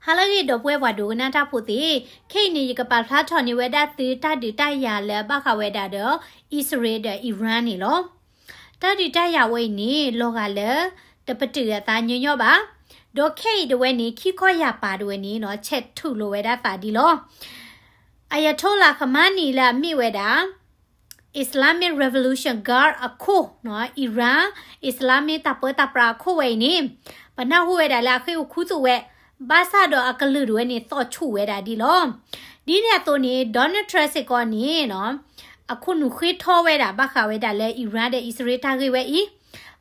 ဟါလၢအဂ့ၤ ဒီပုၢ်ဝဲၢ်ပှၤဒိကနၣ်တၢ်ဖိသ့ၣ်, ခဲအံၤန့ၣ် ယကပာ်ဖျါထီၣ်န့ၢ်ဝဲဒၣ်သုတၢ်ဒုးတၢ်ယၤလၢဘၣ်ဃးဝဲဒၣ်ဒီး အံၣ်စရ့လးဒီး Iran န့ၣ်လီၤ. တၢ်ဒုးတၢ်ယၤဝဲအံၤန့ၣ် လီၤဂာ်လၢ တပတုာ်အသးညီညီဘၣ်. ဒီးခဲအံၤတဝဲန့ၣ် ခံခီယၢ်ပၤတဝဲန့ၣ်နီၤ ဆဲးထူးလိာ်ဝဲဒၣ်သးဒ်လီၤ. Ayatollah Khamenei လၢအမ့ၢ်ဝဲဒၣ် Islamic Revolution Guard အခိၣ်နီၤ, Iran Islamic တၢ်ပၢတၢ်ပြးအခိၣ်ဝဲအံၤန့ၣ် ပနၢ်ဟူဝဲဒၣ်လၢအဃ့ၢ်အိၣ်ခူသူၣ်ဝဲ, ဘၣ်ဆၣ်ဒီးအကလုာ်တဝဲန့ၣ် သီၣ်ဆူၣ်ဝဲဒၣ်ဒ်လီၤ. ဒ်န့ၣ်အသိးန့ၣ် Donald Trump စ့ၢ်ကီးန့ၣ်နီၤ အခိၣ်နူာ်ဃ့ထီဝဲဒၣ် ဘၣ်ဃးဝဲဒၣ်လၢ Iran ဒီးအံၣ်စရ့လးတၢ်ဂ့ၢ်ဝဲအံၤ,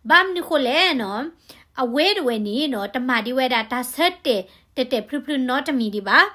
ဘၣ်မနုၤဃိလဲၣ်နီၤ, အဝဲတဝဲန့ၣ်နီၤ တမၤဒံးဝဲဒၣ်တၢ်ဆၢတဲာ် တဲာ်တဲာ်ဖျုဖျုနီတမံၤဒံးဘၣ်.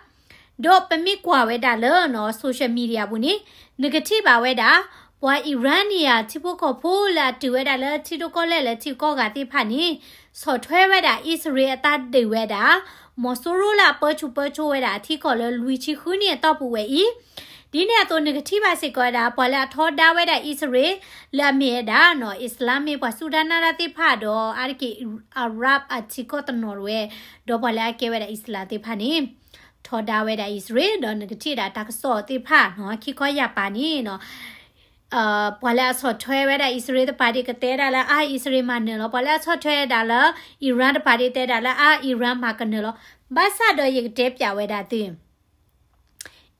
ဒီးပမ့ၢ်ကွၢ်ဝဲဒၣ်လၢနီၤ social media ပူၤန့ၣ် နကထံၣ်ဘၣ်ဝဲဒၣ် ပှၤ Iran န့ၣ်ယၤ ထံဖိကီၢ်ဖိလၢအတုၤဝဲဒၣ်လၢထံဒိၣ်ကီၢ်လဲၢ်လၢထံကီၢ်ဂၤသ့ၣ်တဖၣ်န့ၣ် ဆီၣ်ထွဲဝဲဒၣ်အံၣ်စရ့လးအတၢ်ဒုးဝဲဒၣ်, မီၤစိရိၤလၢအပၢဆူၣ်ပၢစိဝဲဒၣ်အထံကီၢ်လၢလွံၢ်ဆံဃုနံၣ်အတီၢ်ပူၤဝဲအံၤ, ဒ်န့ၣ်အသိးနကထံၣ်ဘၣ်စ့ၢ်ကီးဝဲဒၣ် ပှၤလၢအထီဒါဝဲဒၣ်အံၣ်စရ့လး လၢအမ့ၢ်ဝဲဒၣ်နီၤ Islamic ပှၤစူၢ်တၢ်နာ်တၢ်သ့ၣ်တဖၣ်ဒီး အါတက့ၢ် Arab အထံကီၢ်တနီၤတဝဲ, ဒီးပှၤလၢအကဲဝဲဒၣ်အံၣ်စလၣ်သ့ၣ်တဖၣ်န့ၣ် ထီဒါဝဲဒၣ်အံၣ်စရ့လး ဒီးနကထံၣ်ဒၣ်တၢ်ကစီၣ်သ့ၣ်တဖၣ်နီၤ ခံခီယၢ်ပၤန့ၣ်နီၤ ပှၤလၢအဆီၣ်ထွဲဝဲဒၣ်အံၣ်စရ့လးတပၤဒံးကတဲဒၣ်လၢအါ အံၣ်စရ့လးမၤနၢၤလီၤ. ပှၤလၢအဆီၣ်ထွဲဒၣ်လၢ Iran တပၤဒံးတဲဒၣ်လၢအါ Iran မၤကနၢၤလီၤ. ဘၣ်ဆၣ်ဒီးယကတဲပျးဝဲဒၣ်သု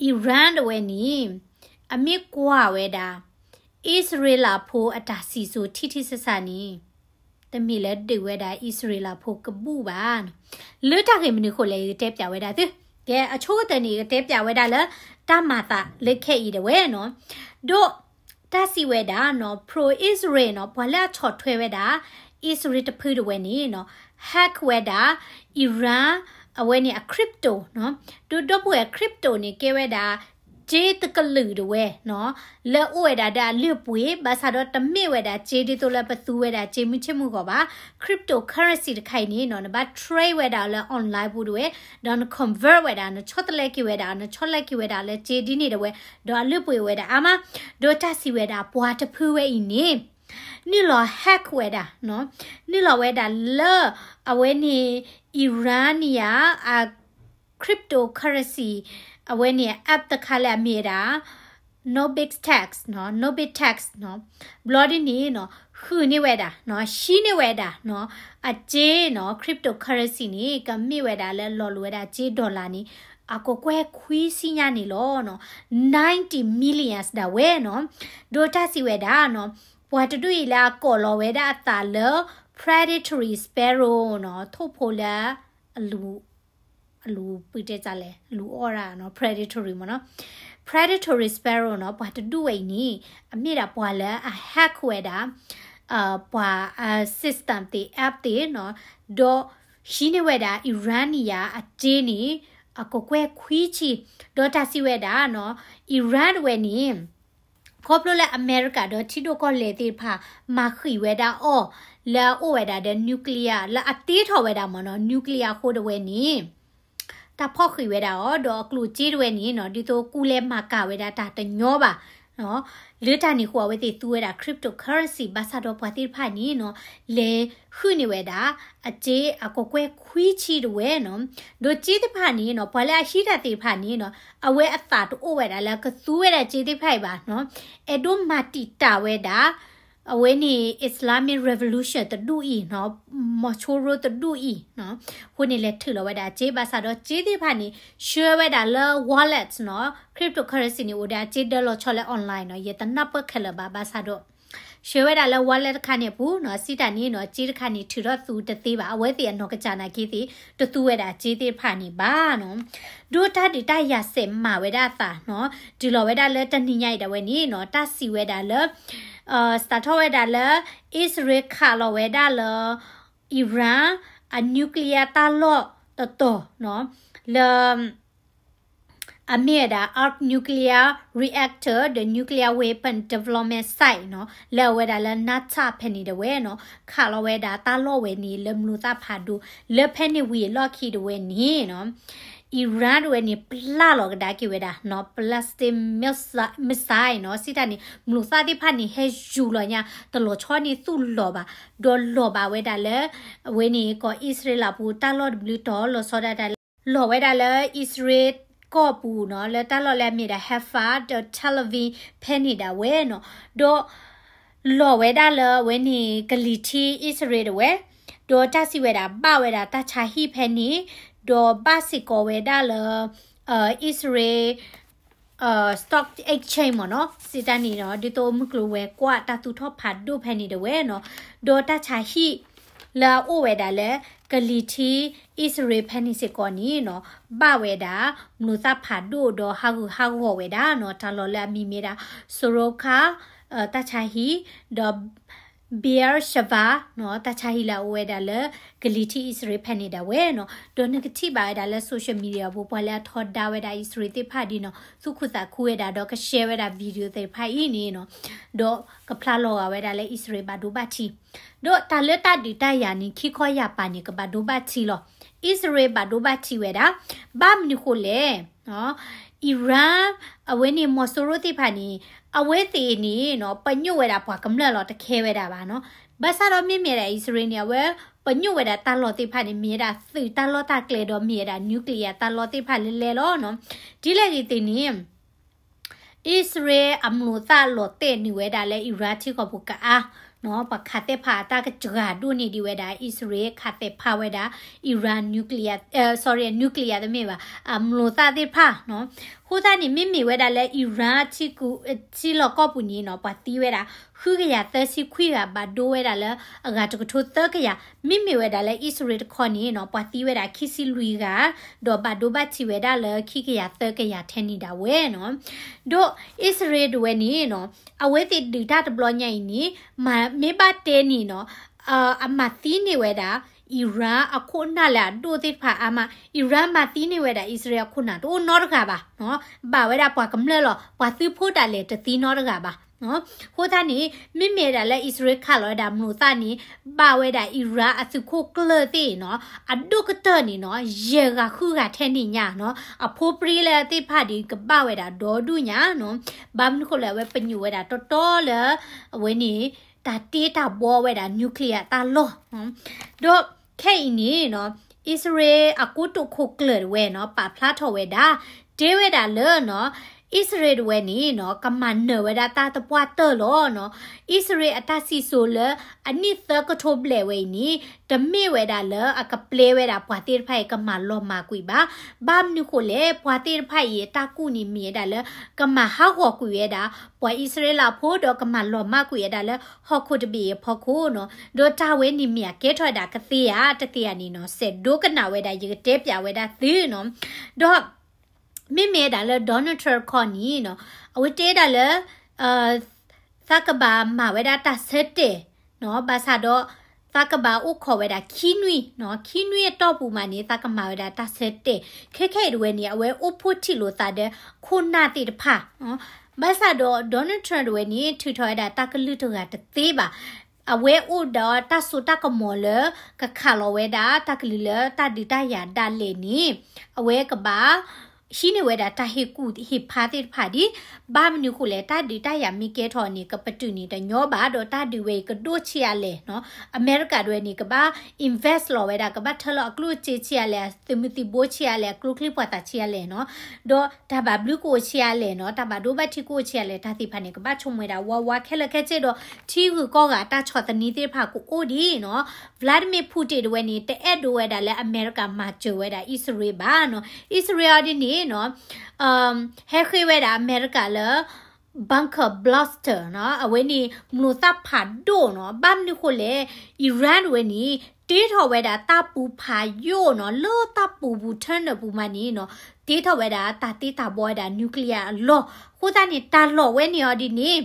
Iran တဝဲန့ၣ် အမ့ၢ်ကွၢ်ဝဲဒၣ် အံၣ်စရ့လးဖိအတၢ်စံၣ်စိၤထံထံဆးဆးန့ၣ် တမ့ၢ်လၢဒုးဝဲဒၣ်အံၣ်စရ့လးဖိကဘူၣ်ဘၣ်. လၢတၢ်ဂ့ၢ်မနုၤဃိလဲၣ် ယကတဲပျးဝဲဒၣ်သု. ကဲ အဆိကတၢၢ်န့ၣ် ယကတဲပျးဝဲဒၣ်လၢ တၢ်မၤသးလၢခဲအံၤတဝဲနီၤ. ဒီးတၢ်စံးဝဲဒၣ်နီၤ pro-Israel နီၤ ပှၤလၢအဆီၣ်ထွဲဝဲဒၣ် အံၣ်စရ့လးတဖုတဝဲန့ၣ်နီၤ hack ဝဲဒၣ် Iran အဝဲန့ၣ်အ crypto နီၤ. ဒီးဒီပုၢ်ဝဲၢ် crypto န့ၣ် ကဲဝဲဒၣ် ကၠ့တကလုာ်တဝဲနီၤ လၢအအိၣ်ဝဲဒၣ်ဒီးအလုၢ်အပှ့ၤ ဘၣ်ဆၣ်ဒီးတမ့ၢ်ဝဲဒၣ်ကၠ့ဒ်သိးလၢပသူဝဲဒၣ်ကၠ့မုၢ်ဆ့ၣ်မုၢ်ဂီၤဘၣ်. Cryptocurrency တခါအံၤန့ၣ်နီၤ နဘၣ် trade ဝဲဒၣ်လၢ online ပူၤတဝဲ, ဒီးန convert ဝဲဒၣ် နဆီတလဲက့ၤဝဲဒၣ် နဆီတလဲက့ၤဝဲဒၣ်လၢကၠ့ဒ်န့ၣ်တဝဲ, ဒီးအလုၢ်အပှ့ၤဝဲဒၣ်အါမး, ဒီးတၢ်စံးဝဲဒၣ် ပှၤတဖုဝဲအံၤန့ၣ် နုာ်လီၤ hack ဝဲဒၣ်နီၤ, နုာ်လီၤဝဲဒၣ်လၢ အဝဲန့ၣ် Iran န့ၣ်ယၤ အ cryptocurrency အဝဲန့ၣ် app တခါလၢအမ့ၢ်ဝဲဒၣ် Nobit Tax နီၤ, Nobit Tax နီၤ, ဘျီဒ်န့ၣ်နီၤ ဃုန့ၢ်ဝဲဒၣ်, ဟံးန့ၢ်ဝဲဒၣ်နီၤ, အကၠ့နီၤ cryptocurrency န့ၣ် ကမ့ၢ်ဝဲဒၣ်လၢလီၤလိာ်ဝဲဒၣ်ကၠ့ dollar န့ၣ် အကကွဲၢ်ခွံဆံညါန့ၣ်လီၤနီၤ, ninety millions ဒၣ်ဝဲနီၤ, ဒီးတၢ်စံးဝဲဒၣ်နီၤ, ပှၤတဒူၣ်အံၤလၢအကိးလီၤဝဲဒၣ်အသးလၢ predatory sparrow နီၤ, ထိၣ်ဖိလၢ အလူၤ အလူၤပူၤတဲတၢ်လဲၣ် အလူၤအီၣ်ဒၣ်နီၤ predatory မ့ၢ်နီၤ, predatory sparrow နီၤ, ပှၤတဒူၣ်ဝဲအံၤန့ၣ် အမ့ၢ်ဒၣ်ပှၤလၢအ hack ဝဲဒၣ် ပှၤ system သ့ၣ် app သ့ၣ်နီၤ, ဒီးဟံးန့ၢ်ဝဲဒၣ် Iran န့ၣ်ယၤအကၠ့န့ၣ် အကကွဲၢ်ခွံဆံ, ဒီးတၢ်စံးဝဲဒၣ်နီၤ Iran တဝဲန့ၣ် ခီဖျိလၢအမဲရကၤဒီးထံဒိၣ်ကီၢ်လဲၢ်သ့ၣ်တဖၣ် မၤဃံးဝဲဒၣ်အီၤ လၢအအိၣ်ဝဲဒၣ်ဒီး nuclear လၢအတ့ထီၣ်ဝဲဒၣ်မ့ၢ်နီၤ nuclear အဃိတဝဲန့ၣ် တၢ်ဖီၣ်ဃံးဝဲဒၣ်အီၤ ဒီးအကျိၣ်စ့တဝဲန့ၣ်နီၤ ဒ်သိးကူလဲၤမၤကၤဝဲဒၣ်တၢ်တညီဘၣ် လၢတၢ်န့ၣ်အဃိ အဝဲသ့ၣ်သူဝဲဒၣ် cryptocurrency ဘၣ်ဆၣ်ဒီးပှၤသ့ၣ်တဖၣ်န့ၣ်နီၤ လဲၤဃုန့ၢ်ဝဲဒၣ် အကၠ့အကကွဲၢ်ခွံဆံတဝဲနီၤ, ဒီးကၠ့သ့ၣ်တဖၣ်န့ၣ်နီၤ ပှၤလၢအဟံးတၢ်သ့ၣ်တဖၣ်န့ၣ်နီၤ အဝဲအသးတအိၣ်ဝဲဒၣ်လၢကသူဝဲဒၣ်ကၠ့သ့ၣ်တဖၣ်အံၤဘၣ်နီၤ, အဲၣ်ဒိးမၤတံာ်တာ်ဝဲဒၣ် အဝဲန့ၣ် Islamic Revolution တဒူၣ်အံၤနီၤ, မီၤစိရိၤတဒူၣ်အံၤနီၤ, အဃိန့ၣ်လဲၤထုးလီၤဝဲဒၣ်ကၠ့ ဘၣ်ဆၣ်ဒီးကၠ့သ့ၣ်တဖၣ်န့ၣ် ဆှၢဝဲဒၣ်လၢ wallet နီၤ, cryptocurrency န့ၣ် အိၣ်ဒီးအကၠ့ဒၢလီၤဆီလၢ online နီၤ, ယတနၢ်ပၢၢ်ခဲလၢာ်ဘၣ် ဘၣ်ဆၣ်ဒီး ဆှၢဝဲဒၣ်လၢ wallet တခါန့ၣ်အပူၤနီၤ, စံးတၢ်န့ၣ်နီၤ, ကၠ့တခါန့ၣ် ထုးထီၣ်သူတသ့ဘၣ်, အဝဲသ့ၣ်အနီၢ်ကစၢ်နာ်က့သ့ၣ် တသူဝဲဒၣ်ကၠ့သ့ၣ်တဖၣ်န့ၣ်ဘၣ်နီၤ, ဒီးတၢ်ဒုးတၢ်ယၤစဲးမၤဝဲဒၣ်အသးနီၤ, တုၤလီၤဝဲဒၣ်လၢတနံၤညါအံၤဒၣ်ဝဲန့ၣ်နီၤ, တၢ်စံးဝဲဒၣ်လၢ စးထီၣ်ဝဲဒၣ်လၢ အံၣ်စရ့လးခးလီၤဝဲဒၣ်လၢ Iran အ nuclear တၢ်လီၢ်တတီၤနီၤ, လၢ အမ့ၢ်ဝဲဒၣ် armed nuclear reactor ဒီး nuclear weapon development site နီၤ, လၢအဝဲဒၣ်လၢ Natanz ဖဲန့ၣ်တဝဲနီၤ, ခးလီၤဝဲဒၣ်တၢ်လီၢ်ဝဲန့ၣ် လၢမျိာ်သၣ်ဖးဒိၣ်, လၢဖဲန့ၣ်ဝံၤအလီၢ်ခံတဝဲန့ၣ်နီၤ, Iran တဝဲန့ၣ် ပျၢ်လီၤကဒါက့ၤဝဲဒၣ်နီၤ, ballistic missile, missile နီၤ, စံးတၢ်န့ၣ် မျိာ်သၣ်သ့ၣ်တဖၣ်န့ၣ် ဟဲယူၤလီၤညါ တလီၤဆီန့ၣ်သူၣ်လီၤဘၣ်, ဒီးလီၤဘၣ်ဝဲဒၣ်လၢ အဝဲန့ၣ် ကီၢ်အံၣ်စရ့လးပူၤ တၢ်လီၢ်တဘျုးတီၤ လီၤဆီဒၣ်တၢ်လၢ လီၤဝဲဒၣ်လၢအံၣ်စရ့လးကီၢ်ပူၤနီၤ, လၢတၢ်လီၢ်လၢအမ့ၢ်ဒၣ် Haifa ဒီး Tel Aviv ဖဲန့ၣ်ဒၣ်ဝဲနီၤ, ဒီး လီၤဝဲဒၣ်လၢအဝဲန့ၣ်ကလံၤထံးအံၣ်စရ့လးဒၣ်ဝဲ, ဒီးတၢ်စံးဝဲဒၣ်ဘၣ်ဝဲဒၣ်တၢ်ဆါဟံၣ်ဖဲန့ၣ်, ဒီးဘၣ်စ့ၢ်ကီးဝဲဒၣ်လၢ အံၣ်စရ့လး stock exchange မ့ၢ်နီၤ, စံးတၢ်န့ၣ်နီၤ, ဒ်သိးမုၢ်ကျိၤဝဲၤကွာ်တၢ်သူၣ်ထီၣ်ဖးဒိၣ်ဖဲန့ၣ်ဒၣ်ဝဲနီၤ, ဒီးတၢ်ဆါဟံၣ်လၢအအိၣ်ဝဲဒၣ်လၢ ကလံၤထံးအံၣ်စရ့လးဖဲန့ၣ်စ့ၢ်ကီးန့ၣ်နီၤ, ဘၣ်ဝဲဒၣ် မျိာ်သၣ်ဖးဒိၣ်ဒီးဟးဂူာ်ဟးဂီၤဝဲဒၣ်နီၤ, တၢ်လီၢ်လၢအမံၤမ့ၢ်ဒၣ် Soroka တၢ်ဆါဟံၣ်, ဒီး Beersheba နီၤ, တၢ်ဆါဟံၣ်လၢအအိၣ်ဝဲဒၣ်လၢ ကလံၤထံးအံၣ်စရ့လးဖဲန့ၣ်ဒၣ်ဝဲနီၤ, ဒီးနကထံၣ်ဘၣ်ဝဲဒၣ်လၢ social media ပူၤ ပှၤလၢအထီဒါဝဲဒၣ်အံၣ်စရ့လးသ့ၣ်တဖၣ်ဒ်နီၤ, သူၣ်ခုသးခုဝဲဒၣ်ဒီးက share ဝဲဒၣ် video သ့ၣ်တဖၣ်အံၤန့ၣ်နီၤ, ဒီးကဖျါလီၤဂာ်ဝဲဒၣ်လၢအံၣ်စရ့လးဘၣ်ဒိဘၣ်ထံး, ဒီးတၢ်လၢတၢ်ဒုးတၢ်ယၤန့ၣ် ခံခီယၤပၤန့ၣ် ကဘၣ်ဒိဘၣ်ထံးလီၤ. အံၣ်စရ့လးဘၣ်ဒိဘၣ်ထံးဝဲဒၣ်, ဘၣ်မနုၤဃိလဲၣ် Iran အဝဲန့ၣ် မီၤစိရိၤသ့ၣ်တဖၣ်န့ၣ် အဝဲသ့ၣ်န့ၣ်နီၤ ပညိၣ်ဝဲဒၣ်ပှၤကမျၢၢ်လီၤ တခဲဝဲဒၣ်ဘၣ်နီၤ, ဘၣ်ဆၣ်ဒီးမ့မ့ၢ်ဒၣ်အံၣ်စရ့လးန့ၣ် အဝဲပညိၣ်ဝဲဒၣ်တၢ်လီၢ်သ့ၣ်တဖၣ်န့ၣ် မ့ၢ်ဝဲဒၣ်သုးတၢ်လီၢ်တၢ်ကျဲဒီးမ့ၢ်ဝဲဒၣ် nuclear တၢ်လီၢ်သ့ၣ်တဖၣ်လၢလဲၣ်လီၤနီၤ, ဒ်လဲၣ်ဂ့ၤသ့ၣ်န့ၣ် အံၣ်စရ့လးအမျိာ်သၣ်လီၤတဲာ်န့ၢ်ဝဲဒၣ်လၢ Iran ထံကီၢ်ပူၤကအါနီၤ, ပှၤခးသဲဖးအတၢ်ကစှၤဒိၣ်န့ၢ်ဒံးဝဲဒၣ် အံၣ်စရ့လးခးသဲဖးဝဲဒၣ် Iran nuclear, sorry, nuclear တမ့ၢ်ဘၣ်, အမျိာ်သၣ်သ့ၣ်တဖၣ်နီၤ, အဃိသတးန့ၣ် မ့မ့ၢ်ဝဲဒၣ်လၢ Iran ထံကူ, ထံလီၢ်ကီၢ်ပူၤန့ၣ်နီၤ ပှၤသံဝဲဒၣ် ဃုကယၤသၢဆံခွံဂၤ ဘၣ်ဒိဝဲဒၣ်လၢအဂၤတကထိသၢကယၤ, မ့မ့ၢ်ဝဲဒၣ်လၢအံၣ်စရ့လးတခီန့ၣ်နီၤ ပှၤသံဝဲဒၣ်ခံဆံလွံၢ်ဂၤ, ဒီးဘၣ်ဒိဘၣ်ထံးဝဲဒၣ်လၢခံကယၤသၢကယၤထဲန့ၣ်ဒၣ်ဝဲနီၤ, ဒီးအံၣ်စရ့လးဒၣ်ဝဲန့ၣ်နီၤ အဝဲသ့ၣ်ဒုးတၢ်တဘျီညါအံၤန့ၣ် မ့ၢ်ဘၣ်တဲန့ၣ်နီၤ အမၤသံန့ၢ်ဝဲဒၣ် Iran အခိၣ်နၢ်လၢအဒိၣ်သ့ၣ်တဖၣ်အါမး, Iran မၤသံန့ၢ်ဝဲဒၣ်အံၣ်စရ့လးအခိၣ်နၢ်တအိၣ်နီတဂၤဘၣ်, ဘၣ်ဝဲဒၣ်ပှၤကမျၢၢ်လီၤ, ပှၤသုးဖိဒၣ်လဲာ်တသံနီတဂၤဘၣ်. အဃိသတးန့ၣ် မ့မ့ၢ်ဝဲဒၣ်လၢအံၣ်စရ့လးခးလီၤဝဲဒၣ်မျိာ်သၣ်န့ၣ် ဘၣ်ဝဲဒၣ် Iran အသုးခိၣ်ကျၢၢ်သ့ၣ်နီၤ အဒိၣ်ကတၢၢ်န့ၣ်နီၤ ယဲၢ်ဂၤဃုဂၤထဲန့ၣ်ညါနီၤ အဖိပြံလၢသ့ၣ်တဖၣ်ဒီးကဘၣ်ဝဲဒၣ်ဒီဒူၣ်ညါနီၤ, ဘၣ်မနုၤဃိလဲၣ် အဝဲပညိၣ်ဝဲဒၣ်တီတီလၢ အဝဲန့ၣ် တၢ်တ့တၢ်ဘှီဝဲဒၣ် nuclear တၢ်လီၢ်, ဒီးခဲအံၤန့ၣ်နီၤ အံၣ်စရ့လးအကိတိာ်ခိၣ်ကျၢၢ်တဝဲနီၤ ပာ်ဖျါထီၣ်ဝဲဒၣ် တဲဝဲဒၣ်လၢနီၤ အံၣ်စရ့လးတဝဲန့ၣ်နီၤ ကမၤနၢၤဝဲဒၣ်တၢ်တပှၢ်တၢၢ်လီၤနီၤ, အံၣ်စရ့လးအတၢ်စံၣ်စိၤလၢအနံၣ်သၢကထိဘျဲၣ်ဝဲအံၤန့ၣ် တမ့ၢ်ဝဲဒၣ်လၢအကပျဲဝဲဒၣ်ပှၤသ့ၣ်တဖၣ်အံၤကမၤလီၤမၢ်ကွံာ်ဘၣ်. ဘၣ်မနုၤဃိလဲၣ် ပှၤသ့ၣ်တဖၣ်အံၤအတၢ်ကူၣ်န့ၣ်မ့ၢ်ဝဲဒၣ်လၢ ကမၤဟးဂီၤကွံာ်ဝဲဒၣ် ပှၤအံၣ်စရ့လးဖိဒီးကမၤလီၤမၢ်ကွံာ်ဝဲဒၣ်လၢဟီၣ်ခိၣ်တဘ့ၣ်အံၤအဖီခိၣ်နီၤ, ဒီးတၢ်ဝဲန့ၣ်မ့ၢ်အကဲထီၣ်ဝဲဒၣ်ကသ့ဧါ တသ့ဧါန့ၣ်နီၤ စဲးဒိကနၣ်ဝဲဒၣ်ယကတဲပၠးဝဲဒၣ်သုနီၤ, ဒီး မ့မ့ၢ်ဝဲဒၣ်လၢ Donald Trump တခီန့ၣ်နီၤ အဝဲတဲဒၣ်လၢ သးကဘၣ်မၤဝဲဒၣ်တၢ်ဆၢတဲာ်နီၤ, ဘၣ်ဆၣ်ဒီး သးကဘၣ်အိၣ်ခိးဝဲဒၣ်ခံနွံနီၤ, ခံနွံအတီၢ်ပူၤမးန့ၣ် သးကမၤဝဲဒၣ်တၢ်ဆၢတဲာ်, ခဲခဲအံၤတဝဲန့ၣ် အဝဲအိၣ်ဖှိၣ်ထံၣ်လိာ်သးဒီးခိၣ်နၢ်သ့ၣ်တဖၣ်, ဘၣ်ဆၣ်ဒီး Donald Trump တဝဲန့ၣ် ထုးထီၣ်ဝဲဒၣ်တၢ်ကလုၢ်တဂၤတသ့ဘၣ်. အဝဲအိၣ်ဒီးတၢ်စိတၢ်ကမီၤလၢ ကခးလီၤဝဲဒၣ်တၢ်ကလုၢ်လၢတၢ်ဒုးတၢ်ယၤဒၣ်လဲာ်န့ၣ် အဝဲကဘၣ် ဟံးန့ၢ်ဝဲဒၣ်တၢ်ဟ့ၣ်ကူၣ်ဟ့ၣ်ဖးသ့ၣ်တဖၣ်ဒ်, ဘၣ်မနုၤဃိလဲၣ် တၢ်ဒုးတၢ်ယၤမ့ၢ်ကဲထီၣ်န့ၣ် ကပတုာ်န့ၢ်တညီဘၣ်, ဒီးတၢ်ဒုးဝဲအံၤကဒိၣ်ဆံးအါလဲၣ်နီၤ, အမဲရကၤတဝဲန့ၣ် ကဘၣ် invest လီၤဝဲဒၣ် ကဘၣ်ထၢလီၤအကျိၣ်အစ့ဆံးအါလဲၣ်, သုးမုၢ်သံၣ်ဘိဆံးအါလဲၣ်, အကျိချံပှာ်သၣ်ဆံးအါလဲၣ်နီၤ, ဒီးတၢ်ဘၣ်ဘျုးကအိၣ်ဆံးအါလဲၣ်နီၤ, တၢ်ဘၣ်ဒိဘၣ်ထံးကအိၣ်ဆံးအါလဲၣ်, တၢ်သ့ၣ်တဖၣ်န့ၣ် ကဘၣ်ဆိကမိၣ်ဝဲဒၣ်ဝါဝါခဲလၢာ်ခဲဆ့ဒီး ထံဂုၤကီၢ်ဂၤတၢ်ဆီၣ်သနံးသ့ၣ်တဖၣ်ကအိၣ်ဒံးနီၤ, Vladimir Putin တဝဲန့ၣ် တအဲၣ်ဒိးဝဲဒၣ်လၢအမဲရကၤမၤစၢၤဝဲဒၣ်အံၣ်စရ့လးဘၣ်နီၤ, အံၣ်စရ့လးအီၤဒ်န့ၣ်နီၤ ဟဲဃ့ဝဲဒၣ်အမဲရကၤလၢ bunker blaster နီၤ, အဝဲန့ၣ် မျိာ်သၣ်ဖးဒိၣ်နီၤ, ဘၣ်မနုၤဃိလဲၣ် Iran တဝဲန့ၣ် တ့ထီၣ်ဝဲဒၣ်တၢ်ပူၤဖးယိာ်နီၤ, လၢတၢ်ပူၤပူၤထၢနုာ်ပူၤမးန့ၣ်နီၤ, တ့ထီၣ်ဝဲဒၣ်တၢ်တ့တၢ်ဘှီဝဲဒၣ် nuclear အလီၢ်, အဃိသတးန့ၣ် တၢ်လီၢ်ဝဲန့ၣ်အီၤဒ်န့ၣ်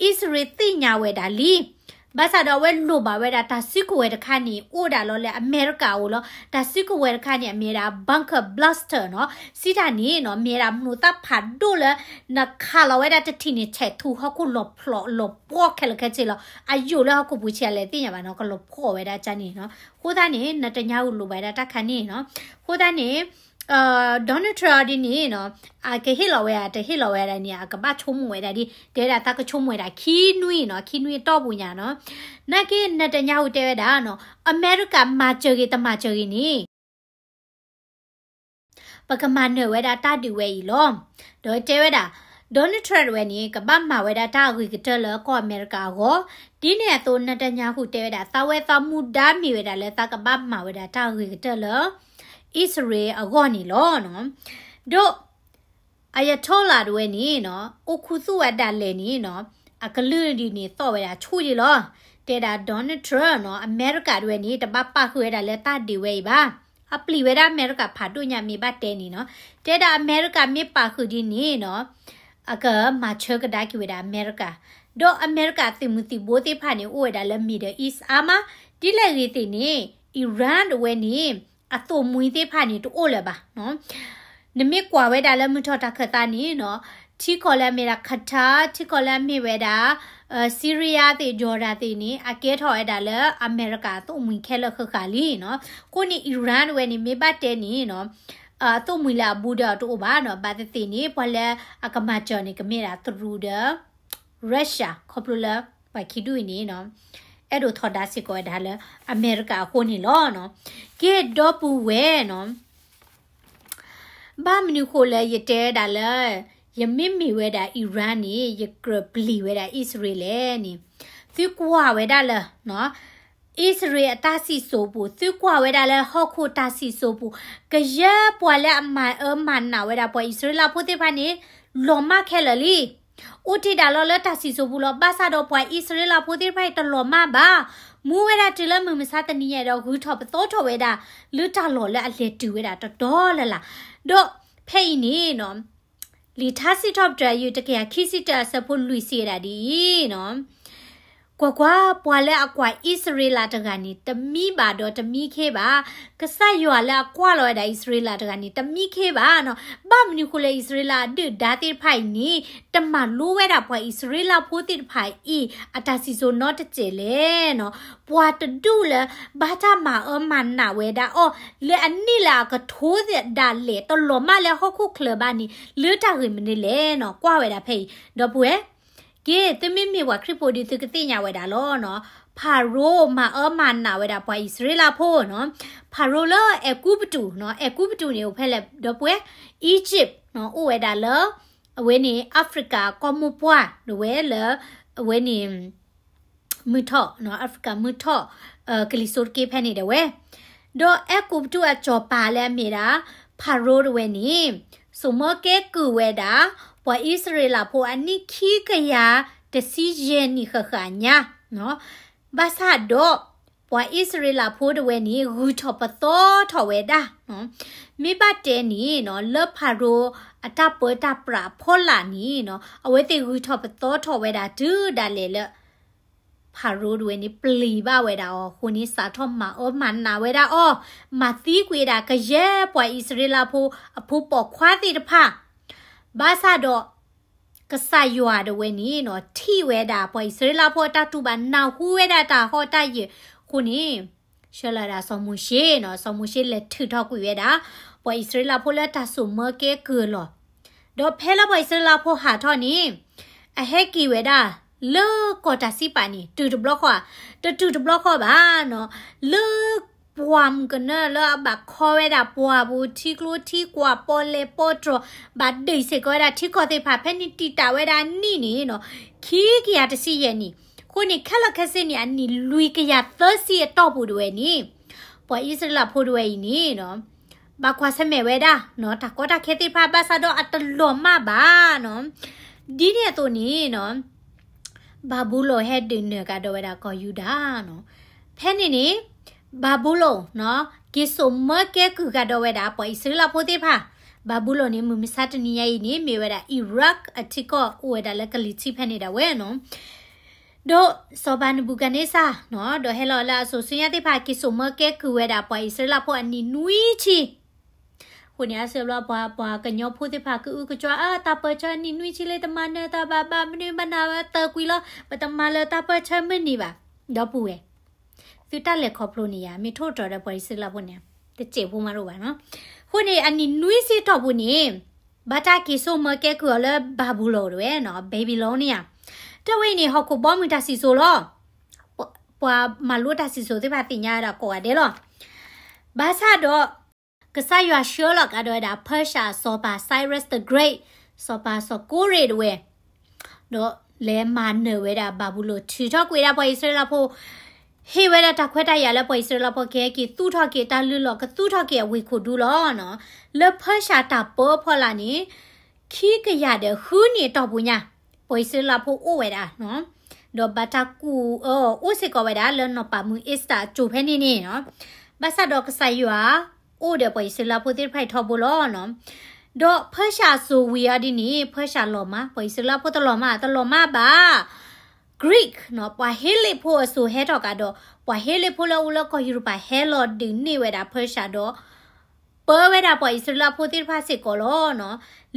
အံၣ်စရ့လးသ့ၣ်ညါဝဲဒၣ်လံ, ဘၣ်ဆၣ်ဒီးအဝဲလိၣ်ဘၣ်ဝဲဒၣ်တၢ်စုကဝဲၤတခါန့ၣ် အိၣ်ဒၣ်လီၤလၢအမဲရကၤအအိၣ်လီၤ, တၢ်စုကဝဲၤတခါန့ၣ် အမ့ၢ်ဝဲဒၣ် bunker blaster နီၤ, စံးတၢ်န့ၣ်နီၤ မ့ၢ်ဝဲဒၣ်မျိာ်သၣ်ဖးဒိၣ်လၢ နခးလီၤဝဲဒၣ်တထံၣ်န့ၣ် ဆဲးထူဟီၣ်ခိၣ်လီၤဖျိးလီၤပှီၢ်ခဲလၢာ်ခဲဆ့လီၤ, အယိာ်လၢဟီၣ်ခိၣ်ပူၤဆံးအါလဲၣ်သ့ၣ်ညါဘၣ်နီၤ ကလီၤဖှီၣ်ဝဲဒၣ်ကန့ၣ်နီၤ, အဃိသတးန့ၣ် နတညါဟူလိၣ်ဘၣ်ဝဲဒၣ်တၢ်ခါန့ၣ်နီၤ, အဃိသတးန့ၣ် Donald Trump အီၤဒ်န့ၣ်နီၤ, အကဟ့ၣ်လီၤဝဲဧါ တဟ့ၣ်လီၤဝဲဒၣ်န့ၣ် အကဘၣ်ဆိကမိၣ်ဝဲဒၣ်ဒ် တဲဝဲဒၣ်သးကဆိကမိၣ်ဝဲဒၣ်ခံနွံနီၤ, ခံနွံအတီၢ်ပူၤညါနီၤ, နာ်က့ နတညါဟူတဲဝဲဒၣ်နီၤ, အမဲရကၤမၤစၢၤဂ့ၤတမၤစၢၤဂ့ၤန့ၣ် ပကမၤနၢၤဝဲဒၣ်တၢ်ဒုးဝဲအံၤလီၤ. ဒီးတဲဝဲဒၣ် Donald Trump တဝဲန့ၣ် ကဘၣ်မၤဝဲဒၣ်တၢ်အဂ့ၤကတၢၢ်လၢကီၢ်အမဲရကၤအဂီၢ်, ဒ်န့ၣ်အသိး Netanyahu တဲဝဲဒၣ် သးဝဲသးမူဒါမ့ၢ်ဝဲဒၣ်လၢသးကဘၣ်မၤဝဲဒၣ်တၢ်အဂ့ၤကတၢၢ်လၢ အံၣ်စရ့လးအဂီၢ်န့ၣ်လီၤ. ဒီး Ayatollah တဝဲန့ၣ်နီၤ အိၣ်ခူသူၣ်ဝဲဒၣ်လဲာ်န့ၣ်နီၤ အကလုၢ်ဒ်န့ၣ်သီၣ်ဝဲဒၣ်ဆူၣ်ယံလီၤ. တဲဒၣ် Donald Trump နီၤ အမဲရကၤတဝဲန့ၣ် တဘၣ်ပာ်ဃုာ်ဝဲဒၣ်လၢတၢ်ဒုးဝဲအံၤဘၣ်. အပျံၤဝဲဒၣ်အမဲရကၤဖးဒိၣ်ညါမ့ၢ်ဘၣ်တဲန့ၣ်နီၤ. တဲဒၣ်အမဲရကၤမ့ၢ်ပာ်ဃုာ်ဒ်န့ၣ်နီၤ အကမၤဆၢကဒါက့ၤဝဲဒၣ်အမဲရကၤ, ဒီးအမဲရကၤသုးမုၢ်သံၣ်ဘိသ့ၣ်တဖၣ်န့ၣ် အိၣ်ဝဲဒၣ်လၢ Middle East အါမး, ဒ်လဲၣ်ဂ့ၤသ့ၣ်န့ၣ် Iran တဝဲန့ၣ် အသိၣ်မှံသ့ၣ်တဖၣ်န့ၣ် တအိၣ်လၢၤဘၣ်နီၤ. နမ့ၢ်ကွၢ်ဝဲဒၣ်လၢမုၢ်ထီၣ်တၢ်ခၢၣ်သးန့ၣ်နီၤ ထံကီၢ်လၢအမ့ၢ်ဒၣ် Qatar, ထံကီၢ်လၢအမ့ၢ်ဝဲဒၣ် Syria သ့ၣ် Jordan သ့ၣ်န့ၣ် အကဲထီၣ်ဝဲဒၣ်လၢအမဲရကၤအသိၣ်မှံခဲလၢာ်ဃၣ်ဃၣ်လံနီၤ. အဃိန့ၣ် Iran တဝဲန့ၣ် မ့ၢ်ဘၣ်တဲန့ၣ်နီၤ အသိၣ်မှံလၢအဘူးဒီးအတအိၣ်ဘၣ်နီၤ. ဘၣ်သ့ၣ်သ့ၣ်န့ၣ် ပှၤလၢအကမၤစၢၤန့ၣ် ကမ့ၢ်ဒၣ် through ဒီး Russia ခီဖျိလၢ ပှၤခံဒူၣ်အံၤန့ၣ်နီၤ အဲၣ်ဒိးထီဒါစ့ၢ်ကီးဝဲဒၣ်လၢအမဲရကၤအဃိန့ၣ်လီၤနီၤ. ကဲဒီပုၢ်ဝဲၢ်နီၤ ဘၣ်မနုၤဃိလၢယတဲဝဲဒၣ်လၢ ယမ့မ့ၢ်ဝဲဒၣ် Iran န့ၣ် ယကြၢးပျံၤဝဲဒၣ်အံၣ်စရ့လးလဲၣ်န့ၣ်, သုကွၢ်ဝဲဒၣ်လၢ အံၣ်စရ့လးအတၢ်စံၣ်စိၤပူၤ, သုကွၢ်ဝဲဒၣ်လၢဟီၣ်ခိၣ်တၢ်စံၣ်စိၤပူၤ, ကယဲၢ်ပှၤလၢအမၤအၢမၤနးဝဲဒၣ်ပှၤအံၣ်စရ့လးဖိသ့ၣ်တဖၣ်န့ၣ် လီၤမၢ်ခဲလၢာ်လံ. အိၣ်တ့ၢ်ဒၣ်လီၤလၢတၢ်စံၣ်စိၤပူၤလီၤ. ဘၣ်ဆၣ်ဒီးပှၤအံၣ်စရ့လးဖိသ့ၣ်တဖၣ်အံၤတလီၤမၢ်ဘၣ်. မူဝဲဒၣ်တုၤလၢမုၢ်မဆါတနံၤညါဒီး ဂုၤထီၣ်ပသီထီၣ်ဝဲဒၣ် လၢတၢ်လီၢ်လၢအလဲၤတုၤဝဲဒၣ်တတီၤလၢ်လၢ်. ဒီးဖဲအံၤန့ၣ်နီၤ လံာ်ထါစံးထီၣ်ပတြၢၤ အယုၢ်တကယၤခံဆံတၢအဆၢဖိလွံၢ်စံးဝဲဒၣ်ဒ်အံၤနီၤ, ကွၢ်ကွၢ်, ပှၤလၢအကွၢ်အံၣ်စရ့လးတဂၤန့ၣ် တမံဘၣ်ဒီးတမံခ့ဘၣ်. ကစၢ်ယွၤလၢအကွၢ်လီၤဝဲဒၣ်အံၣ်စရ့လးတဂၤန့ၣ် တမံခ့ဘၣ်နီၤ. ဘၣ်မနုၤဃိလၢအံၣ်စရ့လးအဒုၣ်ဒါသ့ၣ်တဖၣ်အံၤန့ၣ် တမၤလိဝဲဒၣ်ပှၤအံၣ်စရ့လးဖိသ့ၣ်တဖၣ်အံၤ အတၢ်စံၣ်စိၤနီတစဲးလဲၣ်နီၤ. ပှၤတဒူၣ်လၢ ဘၣ်တၢ်မၤအၢမၤနးဝဲဒၣ်အီၤ လၢအနံၣ်လၢအကထိဒၣ်လဲာ် တလီၤမၢ်လၢဟီၣ်ခိၣ်ချၢဘၣ်န့ၣ် လၢတၢ်ဂ့ၢ်မနုၤလဲၣ်နီၤ. ကွၢ်ဝဲဒၣ်ဖဲအံၤ ဒီပုၢ်ဝဲၢ်, က့ သုမ့မ့ၢ်ပှၤခရံာ်ဖိဒီး သုကသ့ၣ်ညါဝဲဒၣ်လီၤနီၤ. ဖၤရိၤမၤအၢမၤနးဝဲဒၣ်ပှၤအံၣ်စရ့လးဖိနီၤ. ဖၤရိၤလၢအဲၤကူပတူးနီၤ, အဲၤကူပတူးန့ၣ်အိၣ်ဖဲလဲၣ် ဒီပုၢ်ဝဲၢ်, Egypt နီၤ, အိၣ်ဝဲဒၣ်လၢ အဝဲန့ၣ် Africa ကီၢ်မိၢ်ပှၢ် ဒ်ဝဲလၢ အဝဲန့ၣ် မုၢ်ထီၣ်နီၤ, Africa မုၢ်ထီၣ် ကလံၤစိးတက့ၢ်ဖဲန့ၣ်ဒၣ်ဝဲ. ဒီးအဲၤကူပတူးအစီၤပၤလၢအမ့ၢ်ဒၣ် ဖၤရိၤတဝဲန့ၣ် စိာ်မၢကဲကုၢ်ဝဲဒၣ် ပှၤအံၣ်စရ့လးဖိအနံၣ်ခံကယၤတဆံယဲၢ်နံၣ်ဃၣ်ဃၣ်ညါ, ဘၣ်ဆၣ်ဒီး ပှၤအံၣ်စရ့လးဖိတဝဲန့ၣ် ဂုၤထီၣ်ပသီထီၣ်ဝဲဒၣ်, မ့ၢ်ဘၣ်တဲန့ၣ်နီၤ လၢဖၤရိၤအတၢ်ပၢတၢ်ပြးအဖီလာ်န့ၣ်နီၤ အဝဲသ့ၣ်ဂုၤထီၣ်ပသီထီၣ်ဝဲဒၣ်တုၤဒၣ်လဲာ်လၢ ဖၤရိၤတဝဲန့ၣ် ပျံၤဘၣ်ဝဲဒၣ်အီၤအဃိန့ၣ် စးထီၣ်မၤအၢမၤနးဝဲဒၣ်အီၤ, မၤသံကွံာ်ဝဲဒၣ်ကယဲၢ်ပှၤအံၣ်စရ့လးဖိအဖိပိာ်ခွါသ့ၣ်တဖၣ်, ဘၣ်ဆၣ်ဒီး ကစၢ်ယွၤတဝဲန့ၣ်နီၤ ထံၣ်ဝဲဒၣ်ပှၤအံၣ်စရ့လးဖိအတၢ်တူၢ်ဘၣ် နၢ်ဟူဝဲဒၣ်တၢ်ဟီၣ်တၢ်ယၢၤအဃိန့ၣ် ဆှၢလီၤဒၣ်စီၤမိၤၡ့နီၤ, စီၤမိၤၡ့လဲၤထုးထီၣ်ကွံာ်ဝဲဒၣ် ပှၤအံၣ်စရ့လးဖိလၢတၢ်စိာ်မၢကဲကုၢ်အလီၢ်, ဒီးဖဲလၢပှၤအံၣ်စရ့လးဖိဟးထီၣ်န့ၣ် အဟဲက့ၤဝဲဒၣ်လၢကီၢ်တၢ်စံးပာ်န့ၣ် တုၤတဘျီဃီဧါ, တတုၤတဘျီဃီဘၣ်နီၤ, လၢပှၢ်မုၢ်ကနၢလၢအဘၣ်ခီဝဲဒၣ်ပှၢ်ပူၤ ထံကျိထံကွၢ် ပီၣ်လဲၣ်ပီၣ်တြီၤ ဘၣ်ဒုးစ့ၢ်ကီးဝဲဒၣ်ထံကီၢ်သ့ၣ်တဖၣ် ဖဲန့ၣ်တံာ်တာ်ဝဲဒၣ်နံၣ်န့ၣ်နီၤ ခံကယၤတဆံယဲၢ်နံၣ်, အဃိန့ၣ် ခဲလၢာ်ခဲဆ့န့ၣ် အနံၣ်လွံၢ်ကယၤသၢဆံအတီၢ်ပူၤတဝဲန့ၣ် ပှၤအံၣ်စရ့လးဖိတဝဲအံၤန့ၣ်နီၤ ဘၣ်ကွၢ်ဆၢၣ်မဲာ်ဝဲဒၣ်နီၤ တၢ်ကီတၢ်ခဲသ့ၣ်တဖၣ် ဘၣ်ဆၣ်ဒီးအတလီၤမၢ်ဘၣ်နီၤ, ဒ်န့ၣ်အသိးန့ၣ်နီၤ ဘၤဘူလိၣ်ဟဲဒုးနၢၤကဒီးဝဲဒၣ်ကီၢ်ယူဒၤနီၤ, ဖဲန့ၣ်န့ၣ် ဘၤဘူလိၣ်နီၤ က့ၤစိာ်မၢကဲကုၢ်ကဒီးဝဲဒၣ် ပှၤအံၣ်စရ့လးဖိသ့ၣ်တဖၣ်, ဘၤဘူလိၣ်န့ၣ် မုၢ်မဆါတနံၤညါအံၤန့ၣ် မ့ၢ်ဝဲဒၣ် Iraq အထံကီၢ် အိၣ်ဝဲဒၣ်လၢကလံၤထံးဖဲန့ၣ်ဒၣ်ဝဲနီၤ ဒီးစီၤပၤနဘူၤခၣ်န့စၢ်နီၤ ဒီးဟဲလီၤလၢအစိၤဆူညါသ့ၣ်တဖၣ် က့ၤစိာ်မၢကဲကုၢ်ဝဲဒၣ်ပှၤအံၣ်စရ့လးဖိအနံၣ်နွံဆံ, အဃိန့ၣ် အါစုအါဘျီပှၤ ပှၤကညီဖိသ့ၣ်တဖၣ်ကအုကကွၢ် အၢ တၢ်ပၢၢ်ဆၢအနံၣ်နွံဆံလၢတမၤနၢၤတၢ်ဘၣ် ဘၣ်မနုၤဘၣ်နၤဝဲတၢၢ်ကွံာ်လီၤ ပတမၤလၢၤတၢ်ပၢၢ်ဆၢမုၢ်နံၤဘၣ်, ဒီပုၢ်ဝဲၢ် သုတၢ်လဲၤခီဖျိန့ၣ်ယါ မ့ၢ်ထိၣ်တြီၤဒီးပှၤအံၣ်စရ့လးဖိန့ၣ် တစဲးဖိမးတအိၣ်ဘၣ်နီၤ, အဃိန့ၣ် အနံၣ်နွံဆံတီၢ်ပူၤန့ၣ် ဘၣ်တၢ်က့ၤစိာ်မၢကဲကုၢ်အီၤလၢဘၤဘူလိၣ်တဝဲနီၤ Babylon န့ၣ်ဧါ, တၢ်ဝဲအံၤန့ၣ် ဟီၣ်ခိၣ်ဘီမုၢ်တၢ်စံၣ်စိၤလီၤ, ပှၤမၤလိတၢ်စံၣ်စိၤသ့ၣ်တဖၣ်သ့ၣ်ညါဝဲဒၣ်ကိးဂၤဒဲးလီၤ, ဘၣ်ဆၣ်ဒီး ကစၢ်ယွၤဆှၢလီၤကဒီးဝဲဒၣ် Persia စီၤပၤ Cyrus the Great, စီၤပၤစီၤကိရ့းတဝဲ, ဒီးလဲၤမၤနၢၤဝဲဒၣ်ဘၤဘူလိၣ်, ထုးထီၣ်ကွံာ်ဝဲဒၣ်ပှၤအံၣ်စရ့လးဖိ, ဟ့ၣ်ဝဲဒၣ်တၢ်ခွဲးတၢ်ယာ်လၢပှၤအံၣ်စရ့လးဖိကဟဲက့ၤသူၣ်ထီၣ်က့ၤတၢ်လုၢ်လီၢ်, ကသူၣ်ထီၣ်က့ၤအဝ့ၢ်ခိၣ်ဒူလီၤနီၤ. လၢ Persia တၢ်ပၢအဖီလာ်န့ၣ် ခံကယၤဒီးဃုနံၣ်အတီၢ်ပူၤညါ, ပှၤအံၣ်စရ့လးဖိအိၣ်ဝဲဒၣ်နီၤ, ဒီးဘၣ်တၢ်ကူၣ်အၢအီၤအိၣ်စ့ၢ်ကီးဝဲဒၣ်လၢနီၢ်ပၤမုၢ်အ့စတၢ်အစိၤဖဲန့ၣ်န့ၣ်နီၤ. ဘၣ်ဆၣ်ဒီးကစၢ်ယွၤအိၣ်ဒီးပှၤအံၣ်စရ့လးဖိသ့ၣ်တဖၣ်အံၤထီဘိလီၤနီၤ. ဒီး Persia အစိၤဝံၤအီၤဒ်န့ၣ် Persia လီၤမၢ်, ပှၤအံၣ်စရ့လးဖိတလီၤမၢ်, တလီၤမၢ်ဘၣ် Greek နီၤ, ပှၤဟ့လ့ၣ်ဖိအစိၤဟဲထီၣ်ကဒီး, ပှၤဟ့လ့ၣ်ဖိလၢအအိၣ်လၢကီၢ်ယူရပၤဟဲလီၤဒုးန့ၢ်ဝဲဒၣ် Persia ဒီး ပၢဝဲဒၣ်ပှၤအံၣ်စရ့လးဖိသ့ၣ်တဖၣ်စ့ၢ်ကီးလီၤနီၤ.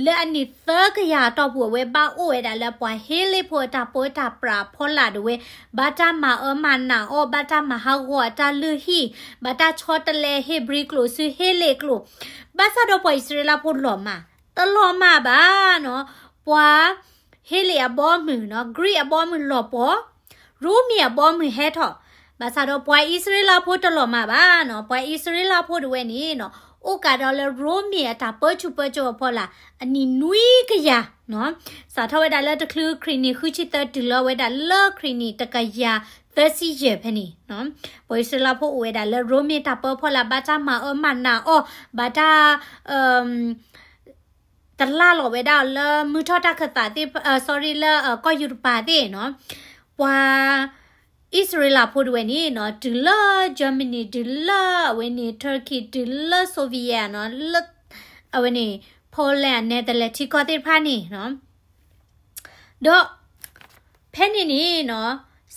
လၢအနံၣ်သၢကယၤအတီၢ်ပူၤ အဝဲဘၣ်အိၣ်ဝဲဒၣ်လၢပှၤဟ့လ့ၣ်ဖိအတၢ်ပၢတၢ်ပြးအဖီလာ်ဒၣ်ဝဲ, ဘၣ်တၢ်မၤအၢမၤနးအီၤ, ဘၣ်တၢ်မၤဟးဂီၤအတၢ်လုၢ်ဟံၣ်, ဘၣ်တၢ်ဆီတလဲဟ့ၣ်ဘြံၤကျိာ်ဆူဟ့လ့ၣ်ကျိာ်, ဘၣ်ဆၣ်ဒီးပှၤအံၣ်စရ့လးဖိလီၤမၢ်, တလီၤမၢ်ဘၣ်နီၤ. ပှၤဟ့လ့ၣ်အဘီအမုၢ်နီၤ, Greek အဘီအမုၢ်လီၤပှီၢ်, ရိမ့ၤအဘီအမုၢ်ဟဲထီၣ်, ဘၣ်ဆၣ်ဒီးပှၤအံၣ်စရ့လးဖိတလီၤမၢ်ဘၣ်နီၤ. ပှၤအံၣ်စရ့လးဖိဒၣ်ဝဲန့ၣ်နီၤ, အိၣ်ကးဒီးလၢရိမ့ၤအတၢ်ပၢဆူၣ်ပၢစိးအဖီလာ် အနံၣ်နွံကယၤနီၤ, စးထီၣ်ဝဲဒၣ်လၢတချုးခရံာ်နံၣ်ဃုဆံသၢ တုၤလီၤဝဲဒၣ်လၢခရံာ်နံၣ်တကယၤသၢဆံယဲၢ်ဖဲန့ၣ်နီၤ, ပှၤအံၣ်စရ့လးဖိအိၣ်ဝဲဒၣ်လၢရိမ့ၤတၢ်ပၢအဖီလာ်, ဘၣ်တၢ်မၤအၢမၤနးအီၤ, ဘၣ်တၢ် တလၢ်လီၤဝဲဒၣ်လၢမုၢ်ထီၣ်တၢ်ခၢၣ်သးသ့ၣ်, အ sorry လၢ အ ကီၢ်ယူရပၤသ့ၣ်နီၤ, ပှၤအံၣ်စရ့လးဖိဒၣ်ဝဲန့ၣ်နီၤ, တုၤလၢ Germany, တုၤလၢအဝဲန့ၣ် Turkey, တုၤလၢ Soviet နီၤ, လၢ အဝဲန့ၣ် Poland, Netherlands ထံကီၢ်သ့ၣ်တဖၣ်န့ၣ်နီၤ, ဒီး ဖဲန့ၣ်န့ၣ်နီၤ,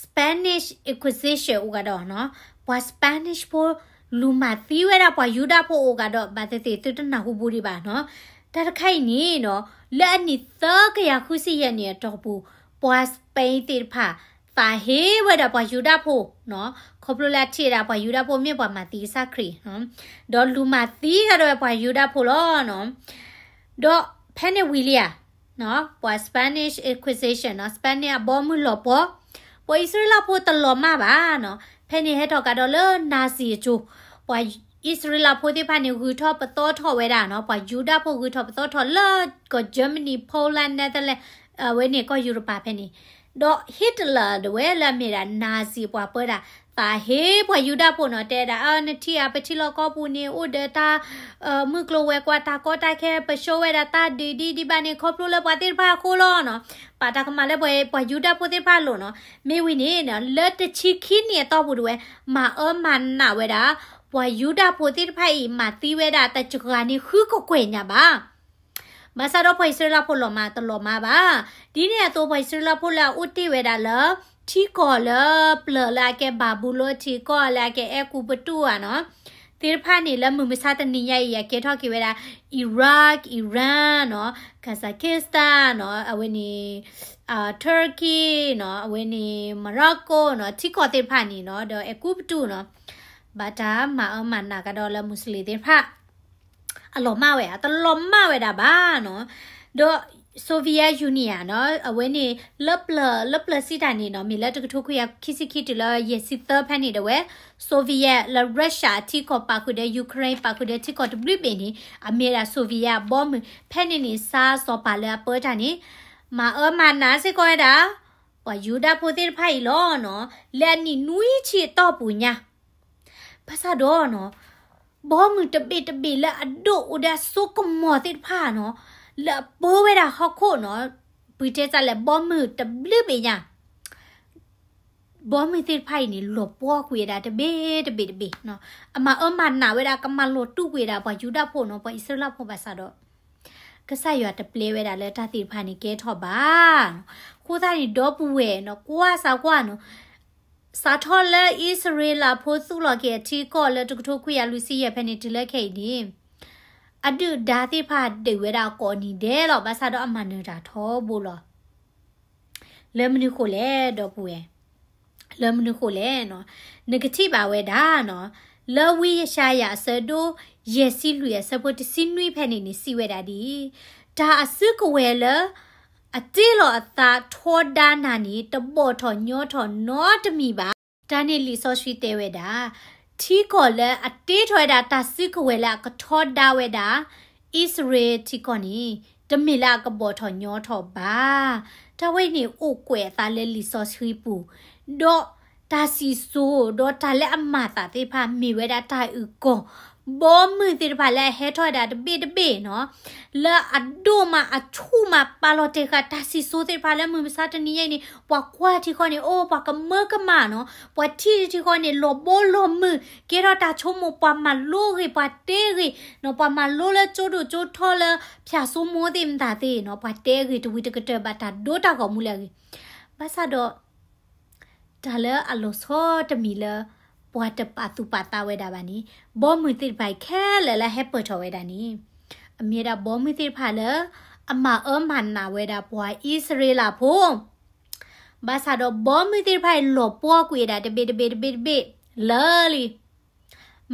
Spanish Inquisition အိၣ်ကဒီးနီၤ, ပှၤ Spanish ဖိ လူၤမၤသံဝဲဒၣ်ပှၤယူဒၤဖိအိၣ်ကဒီး, ဘၣ်သ့ၣ်သ့ၣ်သုတနၢ်ဟူဘူးဒံးဘၣ်နီၤ. တၢ်တခါအံၤန့ၣ်နီၤ, လၢအနံၣ်သၢကယၤဃုဆံယဲၢ်နံၣ်အတီၢ်ပူၤ, ပှၤ Spain သ့ၣ်တဖၣ် သးဟ့ဝဲဒၣ်ပှၤယူဒၤဖိနီၤ, ခီဖျိလၢအထံၣ်ဝဲဒၣ်ပှၤယူဒၤဖိမ့ၢ်ပှၤမၤသံကစၢ်ခရံာ်နီၤ, ဒီးလူၤမၤသံကဒီးဝဲပှၤယူဒၤဖိလီၤနီၤ. ဒီးဖဲန့ၣ်ဝံၤလံဧါ ပှၤ Spanish Inquisition နီၤ, Spanish အဘီအမုၢ်လီၤပှီၢ်, ပှၤအံၣ်စရ့လးဖိတလီၤမၢ်ဘၣ်နီၤ. ဖဲန့ၣ်ဟဲထီၣ်ကဒီးလၢ Nazi အစိၤ, ပှၤအံၣ်စရ့လးဖိသ့ၣ်တဖၣ်န့ၣ် ဂုၤထီၣ်ပသီထီၣ်ဝဲဒၣ်နီၤ, ပှၤယူဒၤဖိဂုၤထီၣ်ပသီထီၣ်လၢကီၢ် Germany, Poland, Netherlands, အဝဲန့ၣ်ကီၢ်ယူရပၤဖဲန့ၣ်, ဒီး Hitler ဒၣ်ဝဲလၢအမ့ၢ်ဒၣ် Nazi ပှၤပၢတၢ်, သးဟ့ပှၤယူဒၤဖိနီၤ, တဲဒၣ် အၢ နထံၣ်ဧါ ပထံလီၢ်ကီၢ်ပူၤန့ၣ် အိၣ်ဒီးတၢ် မုၢ်ကျိၤဝဲၤကွာ် တၢ်ကီတၢ်ခဲ ပဆှၢဝဲဒၣ်တၢ်ဒုးဒ်ဒံးဘၣ်န့ၣ် ခီဖျိလၢပှၤသ့ၣ်တဖၣ်အဃိလီၤနီၤ, ပာ်တၢ်ကမၣ်လၢပှၤ ပှၤယူဒၤဖိသ့ၣ်တဖၣ်အလိၤနီၤ. မ့ၢ်ဝံၤန့ၣ် လၢတဆံခံနံၣ်အတီၢ်ပူၤဒၣ်ဝဲ မၤအၢမၤနးဝဲဒၣ် ပှၤယူဒၤဖိသ့ၣ်တဖၣ်အံၤ မၤသံဝဲဒၣ်တစှၤန့ၣ်ဃုကကွဲၢ်ညါဘၣ်. ဘၣ်ဆၣ်ဒီးပှၤအံၣ်စရ့လးဖိလီၤမၢ် တလီၤမၢ်ဘၣ်. ဒ်န့ၣ်အသိး ပှၤအံၣ်စရ့လးဖိလၢအအိၣ်တ့ၢ်ဝဲဒၣ်လၢ ထံကီၢ်လၢပျၢၤလၢအကဲဘၤဘူလိၣ်ထံကီၢ် လၢအကဲအဲၤကူပတူးဧါနီၤ, သ့ၣ်တဖၣ်န့ၣ် လၢမုၢ်မဆါတနံၤညါအံၤ အကဲထီၣ်က့ၤဝဲဒၣ် Iraq, Iran နီၤ, Kazakhstan နီၤ, အဝဲန့ၣ် Turkey နီၤ, အဝဲန့ၣ် Morocco နီၤ, ထံကီၢ်သ့ၣ်တဖၣ်န့ၣ်နီၤ, ဒီးအဲၤကူပတူးနီၤ, ဘၣ်တၢ်မၤအၢမၤနးကဒီးလၢ Muslim သ့ၣ်တဖၣ် အလီၤမၢ်ဝဲဧါ, တလီၤမၢ်ဝဲဒၣ်ဘၣ်နီၤ. ဒီး Soviet Union နီၤ, အဝဲန့ၣ် လၢပျၢၤ လၢပျၢၤစံးတၢ်န့ၣ်နီၤ, မ့ၢ်လၢတကထိခွံကယၤခံဆံခံတုၤလၢယဲၢ်ဆံသၢဖဲန့ၣ်ဒၣ်ဝဲ, Soviet လၢ Russia ထံကီၢ်ပာ်ဃုာ်ဒီး Ukraine ပာ်ဃုာ်ဒီးထံကီၢ်တဘျုးဘ့ၣ်န့ၣ် အမ့ၢ်ဒၣ် Soviet အဘီအမုၢ်, ဖဲန့ၣ်န့ၣ် စၢ်စီၤပၤလၢအပၢတၢ်န့ၣ် မၤအၢမၤနးစ့ၢ်ကီးဝဲဒၣ် ပှၤယူဒၤဖိသ့ၣ်တဖၣ်အံၤလီၤနီၤ, လၢအနံၣ်နွံဆံအတီၢ်ပူၤညါ ဘၣ်ဆၣ်ဒီးနီၤ, ဘီမုၢ်တဘ့ၣ်တဘ့ၣ်လၢအဒိၣ်အိၣ်ဒီးအစိကမီၤသ့ၣ်တဖၣ်နီၤ, လၢအပၢဝဲဒၣ်ဟီၣ်ခိၣ်နီၤ, ပတဲစ့ၢ်လဲၣ် ဘီမုၢ်တဘျုးဘ့ၣ်ညါ, ဘီမုၢ်သ့ၣ်တဖၣ်အံၤန့ၣ် လီၤပှီၢ်ကွံာ်ဝဲဒၣ်တဘ့ၣ်တဘ့ၣ်တဘ့ၣ်နီၤ, အမၤအၢမၤနးဝဲဒၣ် ကမၤလီၤတူာ်ကွံာ်ဝဲဒၣ်ပှၤယူဒၤဖိနီၤ, ပှၤအံၣ်စရ့လးဖိဘၣ်ဆၣ်ဒီး ကစၢ်ယွၤတပျဲဝဲဒၣ်လၢတၢ်သ့ၣ်တဖၣ်န့ၣ် ကဲထီၣ်ဘၣ်နီၤ. အဃိသတးန့ၣ် ဒီပုၢ်ဝဲၢ်နီၤ, ကွၢ်စၢ်ကွၢ်နီၤ, စးထီၣ်လၢအံၣ်စရ့လးဖိသူၣ်လီၤက့ၤအထံကီၢ်လၢတကထိခွံကယၤလွံၢ်ဆံယဲၢ်ဖဲန့ၣ် တုၤလၢခဲအံၤန့ၣ်, အဒုၣ်ဒါသ့ၣ်တဖၣ်ဒုးဝဲဒၣ်ကိးနံၤဒဲးလီၤ, ဘၣ်ဆၣ်ဒီးအမၤနၢၤတၢ်ထီဘိလီၤ. လၢမနုၤဃိလဲၣ် ဒီပုၢ်ဝဲၢ်, လၢမနုၤဃိလဲၣ်နီၤ, နကထံၣ်ဘၣ်ဝဲဒၣ်နီၤ, လၢဝံယၡါယၤအဆၢဒိၣ်ယဲၢ်ဆံလွံၢ်အဆၢဖိတဆံနွံဖဲန့ၣ်န့ၣ် စံးဝဲဒၣ်ဒ်အံၤ, တၢ်အစုကဝဲၤလၢ အတ့လီၤအသးထီဒါနၤန့ၣ် တဘီၣ်ထီၣ်ညီထီၣ်နီတမံၤဘၣ်. တၢ်န့ၣ်လံာ်စီဆှံတဲဝဲဒၣ်, ထံကီၢ်လၢအတ့ထီၣ်ဝဲဒၣ်တၢ်စုကဝဲၤလၢအကထီဒါဝဲဒၣ် အံၣ်စရ့လးထံကီၢ်န့ၣ် တမ့ၢ်လၢအကဘီၣ်ထီၣ်ညီထီၣ်ဘၣ်. တၢ်ဝဲန့ၣ် အိၣ်ကွဲးအသးလၢလံာ်စီဆှံပူၤ, ဒီးတၢ်စံၣ်စိၤ ဒီးတၢ်လၢအမၤသးသ့ၣ်တဖၣ် မ့ၢ်ဝဲဒၣ်တၢ်အုၣ်ကီၤ ဘီမုၢ်သ့ၣ်တဖၣ်လၢအဟဲထီၣ်ဝဲဒၣ်တဘ့ၣ်တဘ့ၣ်နီၤ, လၢအဒိၣ်မးအဆူၣ်မး ပာ်လီၤတဲာ်ဃာ်တၢ်စံၣ်စိၤသ့ၣ်တဖၣ်လၢမုၢ်မဆါတနံၤညါအံၤန့ၣ် ပှၤကွၢ်ထံဃီန့ၣ် အိၣ်ပှၤကမၢကမၣ်နီၤ, ပှၤထံၣ်ထံဃီန့ၣ် လီၤဘီလီၤမုၢ် ကဲထီၣ်တၢ်ဆိကမိၣ် ပှၤမၤလိဂ့ၤ ပှၤတဲဂ့ၤနီၤ, ပှၤမၤလိလၢကၠိဒိၣ်ကၠိထီလၢ ဖၠၣ်စိမိၢ်သ့ၣ်မတၤသ့ၣ်နီၤ, ပှၤတဲဂ့ၤတဝံၤတကတၢၢ်ဘၣ်တၢ်ဒိတၢ်ဂီၤမူလၢအဂ့ၤ. ဘၣ်ဆၣ်ဒီး တၢ်လၢအလီၤဆီတမံၤလၢ ပှၤတပာ်သူၣ်ပာ်သးဝဲဒၣ်ဘၣ်န့ၣ် ဘီမုၢ်သ့ၣ်တဖၣ်အံၤခဲလၢာ်လၢဟဲပၢၢ်ထီၣ်ဝဲဒၣ်န့ၣ် အမ့ၢ်ဝဲဒၣ်ဘီမုၢ်သ့ၣ်တဖၣ်လၢ အမၤအၢမၤနးဝဲဒၣ်ပှၤအံၣ်စရ့လးဖိ ဘၣ်ဆၣ်ဒီးဘီမုၢ်သ့ၣ်တဖၣ်အံၤ လီၤပှီၢ်ကွံာ်ဝဲဒၣ်တဘ့ၣ်တဘ့ၣ်တဘ့ၣ်တဘ့ၣ်လၢာ်လံ.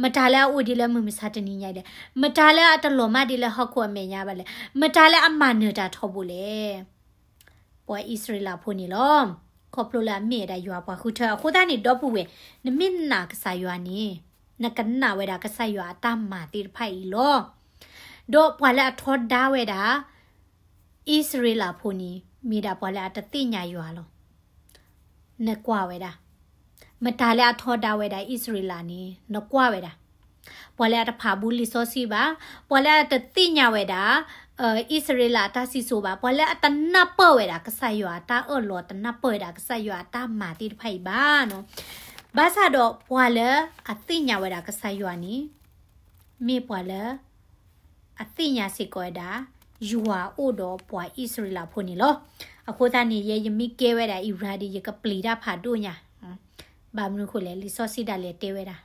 မတၤလၢအအိၣ်ဒ်လၢမုၢ်မဆါတနံၤညါလဲၣ်, မတၤလၢအတလီၤမၢ်ဒ်လၢဟီၣ်ခိၣ်အမဲာ်ညါဘၣ်လဲၣ်, မတၤလၢအမၤနၢၤတၢ်ထီဘိလဲၣ်. ပှၤအံၣ်စရ့လးဖိန့ၣ်လီၤ. ခီဖျိလၢအမ့ၢ်ဝဲဒၣ်ယွၤပှၤဃုထၢအဃိသတးန့ၣ် ဒီပုၢ်ဝဲၢ်, နမ့ၢ်နာ်ကစၢ်ယွၤန့ၣ် နကနာ်ဝဲဒၣ်ကစၢ်ယွၤအတၢ်မၤသ့ၣ်တဖၣ်အံၤလီၤ. ဒီးပှၤလၢအထီဒါဝဲဒၣ် အံၣ်စရ့လးဖိန့ၣ် မ့ၢ်ဒၣ်ပှၤလၢအတသ့ၣ်ညါယွၤလီၤ. နကွၢ်ဝဲဒၣ်, မတၤလၢအထီဒါဝဲဒၣ်အံၣ်စရ့လးန့ၣ် နကွၢ်ဝဲဒၣ်, ပှၤလၢအတဖးဘူးလံာ်စီဆှံဘၣ်, ပှၤလၢအတသ့ၣ်ညါဝဲဒၣ် အံၣ်စရ့လးအတၢ်စံၣ်စိၤဘၣ်, ပှၤလၢအတနၢ်ပၢၢ်ဝဲဒၣ်ကစၢ်ယွၤအတၢ်အၢၣ်လီၤ တနၢ်ပၢၢ်ဝဲဒၣ်ကစၢ်ယွၤအတၢ်မၤသ့ၣ်တဖၣ်အံၤဘၣ်နီၤ. ဘၣ်ဆၣ်ဒီးပှၤလၢအသ့ၣ်ညါဝဲဒၣ်ကစၢ်ယွၤန့ၣ် မ့ၢ်ပှၤလၢ အသ့ၣ်ညါစ့ၢ်ကီးဝဲဒၣ် ယွၤအိၣ်ဒီးပှၤအံၣ်စရ့လးဖိန့ၣ်လီၤ. အဃိသတးန့ၣ် ယဲယမ့ၢ်ကဲဝဲဒၣ်အံၣ်စရ့လးဒီး ယကပျံၤတၢ်ဖးဒိၣ်ညါ, ဘၣ်မနုၤအဃိလဲၣ်, လံာ်စီဆှံဒၣ်လဲာ်တဲဝဲဒၣ်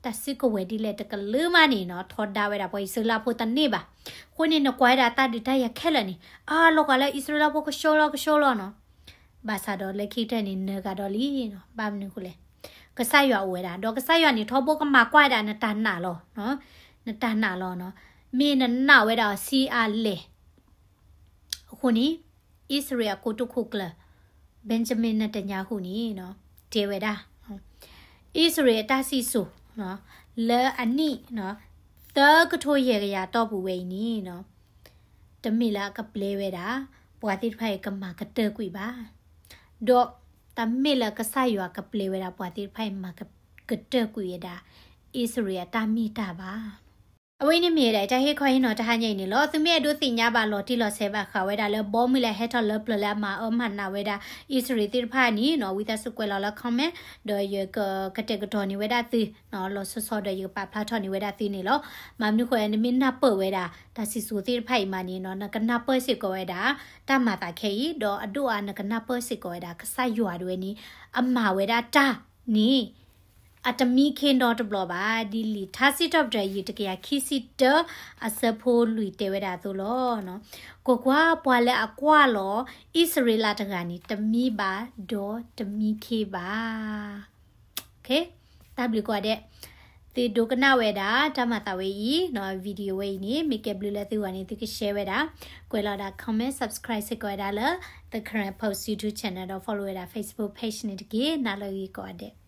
တၢ်စုကဝဲၤဒ်လဲၣ်တကလုာ်မးန့ၣ်နီၤ ထီဒါဝဲဒၣ်ပှၤအံၣ်စရ့လးဖိတန့ၢ်ဘၣ်. အဃိန့ၣ် နကွၢ်ဝဲဒၣ်တၢ်ဒုးတၢ်ယၤခဲလၢာ်န့ၣ် အါလီၤကွၢ်လၢအံၣ်စရ့လးဖိကဆှီလီၤကဆှီလီၤနီၤ. ဘၣ်ဆၣ်ဒီးလၢခံကတၢၢ်န့ၣ် နၢၤဂၤဒီးလံနီၤ. ဘၣ်မနုၤအဃိလဲၣ်, ကစၢ်ယွၤအိၣ်ဝဲဒၣ်, ဒီးကစၢ်ယွၤန့ၣ် ထီဘိကမၤကွၢ်ဝဲဒၣ်နတၢ်နာ်လီၤ, နတၢ်နာ်လီၤနီၤ. မ့ၢ်နနာ်ဝဲဒၣ်အီၤဆံးအါလဲၣ်. အဃိန့ၣ် အံၣ်စရ့လးအကိတိာ်ခိၣ်ကျၢၢ် Benjamin Netanyahu န့ၣ် တဲဝဲဒၣ် အံၣ်စရ့လးအတၢ်စံၣ်စိၤ လၢအနံၣ် သၢကထိယဲၢ်ကယၤတီၢ်ပူၤဝဲအံၤန့ၣ် တမ့ၢ်လၢအကပျဲဝဲဒၣ် ပှၤသ့ၣ်တဖၣ်အံၤကမၤကတၢၢ်ကွံာ်ဘၣ်. ဒီးတမ့ၢ်လၢကစၢ်ယွၤကပျဲဝဲဒၣ်ပှၤသ့ၣ်တဖၣ်အံၤမၤကတၢၢ်ကွံာ်ဝဲဒၣ် အံၣ်စရ့လးအတၢ်မ့ၢ်တၢ်ဘၣ်. အဝဲအံၤန့ၣ်မ့ၢ်ဝဲဒၣ် တၢ်ဟ့ၣ်ခီဟ့ၣ်နီၤတဟါညါအံၤန့ၣ်လီၤ. သုမ့ၢ်အဲၣ်ဒိးသ့ၣ်ညါဘၣ်လီၤတံၢ်လီၤဆဲးဘၣ်ဃးဝဲဒၣ်လၢဘီမုၢ်လၢဟဲထီၣ်လၢပျၢၤလၢအမၤအၢမၤနးဝဲဒၣ် အံၣ်စရ့လးသ့ၣ်တဖၣ်န့ၣ်နီၤ ဝံသးစူၤကွဲးလီၤလၢ comment ဒီးယကကတဲာ်ကတီၤန့ၢ်ဝဲဒၣ်သု လီၤဆီဆီဒီးယကပာ်ဖျါထီၣ်န့ၢ်ဝဲဒၣ်သုန့ၣ်လီၤ. မ့ၢ်မနုၤအဃိ နမ့ၢ်နၢ်ပၢၢ်ဝဲဒၣ် တၢ်စံၣ်စိၤသ့ၣ်တဖၣ်အံၤမးန့ၣ်နီၤ နကနၢ်ပၢၢ်စ့ၢ်ကီးဝဲဒၣ် တၢ်မၤသးခဲအံၤ ဒီးအဒိၣ်အါ နကနၢ်ပၢၢ်စ့ၢ်ကီးဝဲဒၣ် ကစၢ်ယွၤဒၣ်ဝဲန့ၣ် အမၤဝဲဒၣ်တၢ်န့ၣ် အတမံခ့နီတဘျီဘၣ်. ဒ်လံာ်ထါစံးထီၣ်ပတြၢၤ ယုၢ်တကယၤခံဆံတၢ အဆၢဖိလွံၢ်တဲဝဲဒၣ်အသိးလီၤ. ကွၢ်ကွၢ်, ပှၤလၢအကွၢ်လီၤ အံၣ်စရ့လးတဂၤန့ၣ် တမံဘၣ်ဒီးတမံခ့ဘၣ်. တၢ်ဘျုးကိးဂၤဒဲး, သုဒိကနၣ်ဝဲဒၣ် တၢ်မၤသးဝဲအံၤနီၤ video ဝဲအံၤန့ၣ် မ့ၢ်ကဲဘျုးလၢသုဂီၢ်န့ၣ် သုက share ဝဲဒၣ်, ကွဲးလီၤဒၣ် comment, subscribe စ့ၢ်ကီးဝဲဒၣ်လၢ The Karen Post YouTube channel ဒီး follow ဝဲဒၣ် Facebook page န့ၣ်တက့ၢ်. နၤလၢအဂ့ၤကိးဂၤဒဲး.